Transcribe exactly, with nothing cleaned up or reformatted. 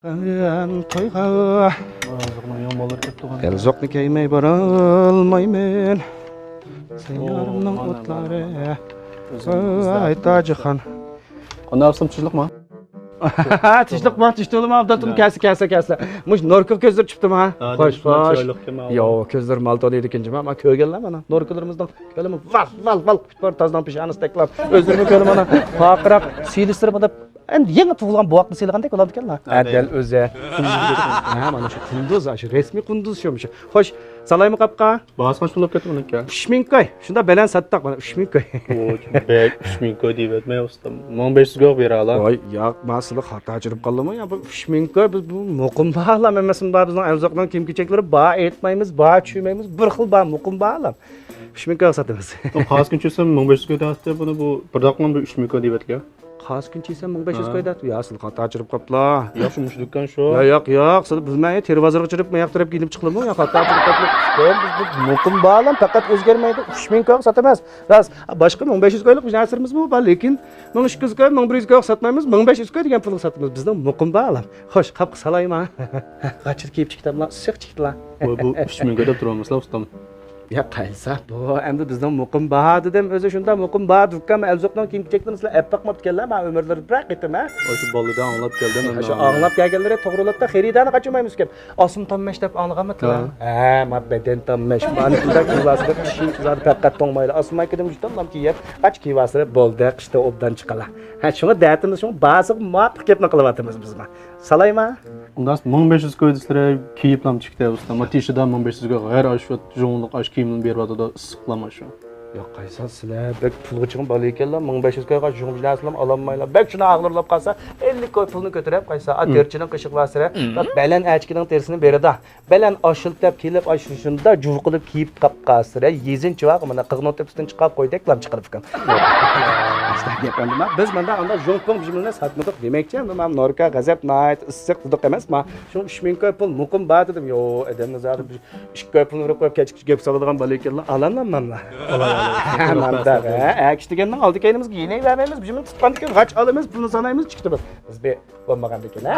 قەلبىم تويغا. ئەلزوقنى كىيمەي بارالمايمەن. سەييارىمنىڭ ئوتلىرى. ۋاي تاجىخان. قانداق ئۇستام، تىنچلىقمۇ؟ تىنچلىقمۇ، تىنچ تۇرۇلما، ئابدۇلتۇم، كەلسە، كەلسە، كەلسە. مۇش نوركا كۆزلىرى چىقىپتىمۇ، ھە؟ خوش، خوش. ياق، كۆزلىرى مالتا دەيدىكەن جۇما، مانا كۆرگەنلەر مانا. نوركىلىرىمىزنىڭ كۆلىمى ۋال، ۋال، ۋال. پۇت بار تازىنىڭ پېشانىسىدەكلا. ئۆزلىرىمۇ كۆلىمى مانا پارقىراق، سىيلىشلىرى مانا ئەمدى يېڭى تۇغۇلغان بوۋاقنى سىيلىغاندەك بولامدىكەنلا. ھە، دەل ئۆزى. ھە، مانا شۇ قۇندۇز، شۇ رەسمىي قۇندۇز شۇ، شۇ. خوش، سالايمۇ قاپقا؟ باھاسى قانچە بولۇپ كەتتى بۇنىڭكى؟ ئۈچ مىڭ كوي. شۇندا بەلەن ساتتۇق، مانا ئۈچ مىڭ كوي. ئۇ بەك ئۈچ مىڭ كوي دەيۋەتمەي ئۇستام. مىڭ بەش يۈز كوي بېرەلا. ۋاي، ياق، ما سىلى خاتا چۈشۈرۈپ قالدىمۇ؟ يا، بۇ ئۈچ مىڭ كوي، بىز بۇ مۇقىم باھالام ئەمەسمۇ، بار بىزنىڭ ئەلزوقنىڭ كىيىم-كېچەكلىرى بار، ئېيتمايمىز، بار، چۈشۈرمەيمىز، بىر خىل بار، مۇقىم باھالام. ئۈچ مىڭ كويغا ساتىمىز. قايسى كۈنى چۈشۈرسەم مىڭ بەش يۈز كوي دەۋاتتى، بۇنى بۇ بىر داقىقىلا بىر ئۈچ مىڭ كوي دەيۋەتكەن. قايسى كۈنى چۈشۈرسەم مىڭ بەش يۈز كوي دەۋاتتى. يا، سىلى خاتا چۈشۈرۈپ قاپلا. يا، شۇ مۇشۇ دۇكان شۇ. يا، ياق، ياق، سىلى بىلمەي، تېرە بازىرىغا چۈشۈرۈپ، ماياق تەرەپ كېلىپ چىقىلىمۇ؟ يا، خاتا چۈشۈرۈپ قاپلا. بىز، بىز مۇقىم باھالام، پەقەت ئۆزگەرمەيدۇ. ئۈچ مىڭ كويغا ساتىمىز. راست، باشقا مىڭ بەش يۈز كويلۇق بىر نەرسىلىرىمىزمۇ بار، لېكىن مىڭ ئىككى يۈز كوي، مىڭ بىر يۈز كويغا ساتمايمىز، مىڭ بەش يۈز كوي دېگەن پۇلغا ساتىمىز. بىزنىڭ مۇقىم باھالام. خوش، قاپقا سالايما. قاچىدا كىيىپ چىقتىملا، ئىسسىق چىقتىلا. ۋاي، بۇ ئۈچ مىڭ كوي دەپ تۇرۇۋالمىسىلا، ئۇستام. يا قايسا، بۇ ئەمدى بىزنىڭ مۇقىم باھا دېدىم، ئۆزى شۇنداق مۇقىم باھا دۇكان، ئەلزوقنىڭ كىيىم-كېچەكلىرىنى سىلەر ئەپ باقماپتىكەنلەر، مانا ئۆمۈرلىرىدە بىرەر قېتىم، ھە؟ ئاشۇ بالىدا ئاڭلاپ كەلدىم. ھە، شۇ ئاڭلاپ كەلگەنلىرى توغرىلىقتا خېرىدارنى قاچۇرمايمىز ئۇكام. ئاسما تامماش دەپ ئاڭلىغانمىتىلەر؟ ھە. ھە، ما بەدەن تامماش، مانا شۇنداق كىيىۋالسىلەر، ئىشىڭ زادى پەقەت توڭمايلا. ئاسما كىدىم شۇنداق كىيىپ، قاچ كىيىۋالسىلەر، بولدى، قىشتا ئوبدان چىقىلا. ھە، شۇڭا دەتىمىز شۇڭا باسىغا مۇۋاپىق گەپنى قىلىۋاتىمىز بىزمۇ. سالايما؟ ئۇنداق مىڭ بەش يۈز كوي دېسىلەر، كىيىپلام چىقتى ئۇستا. ما تېشىدا مىڭ بەش يۈز كوي، ھەر ئاشۇ جۇڭلۇق ئاشۇ كىيىمنى بېرىۋاتىدۇ، ئىسسىقلام ئاشۇ. ياق، قايسا سىلەر بەك پۇلغا چىققان بالا ئىكەنلا، مىڭ بەش يۈز كويغا جۇڭ نەرسىلەم ئالالمايلا. بەك شۇنى ئاغرىلىپ قالسا، ئەللىك كوي پۇلنى كۆتۈرۈپ قايسا، ئا، تېرىچىنىڭ قېشىغا بارسىلەر، بەلەن ئەچىكىنىڭ تېرىسىنى بېرىدۇ. بەلەن ئاشىلتاپ كېلىپ، ئاشۇ شۇنداق جۇۋ قىلىپ كىيىپ قاپقالسىلەر، يېزىنچىۋاغ مانا قىغنىڭ تۆپىسىدىن چىققان قويدەكلام چىقىرىپ ئىكەن. ئاشۇنداق گەپ ئەمدى ما، بىز مانا ئاندا ژۇڭپۇڭ بىژىمىلنى ساتمىدۇق دېمەكچى، ئەمدى ما نوركا غەزەپ ناھايىتى ئىسسىق دېدۇق ئەمەسما. شۇ ئۈچ مىڭ كوي پۇل مۇقىم بار دېدىم. يو، ئادەمنى زادى بىر ئىككى كوي پۇلنى بېرىپ قويۇپ، كەچكىچە گەپ سالىدىغان بالا ئىكەنلا، ئالالماملا. مانداق، ھە، ئەكىش دېگەننىڭ ئالدى كەينىمىزگە يېنىۋەرمەيمىز، بىژىمىلنى تۇتقاندىكىن غاچ ئالىمىز، پۇلنى سانايمىز، چىقىتىمىز. بىز بىر بولمىغاندىكىن، ھە؟